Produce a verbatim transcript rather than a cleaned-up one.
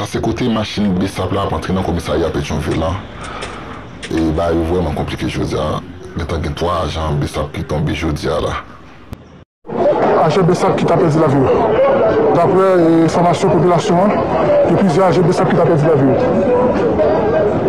Sa se kote machin BSAP la ap antre nan komisarya Petyonvil la. E bagay yo vrèman konplike jodi a. Gentan gen twa ajan BSAP ki tonbe jodi a la. Ajan BSAP ki ta pèdi lavi yo. Daprè, e, enfòmasyon popilasyon an, gen plizyè ajan BSAP ki ta pèdi lavi yo.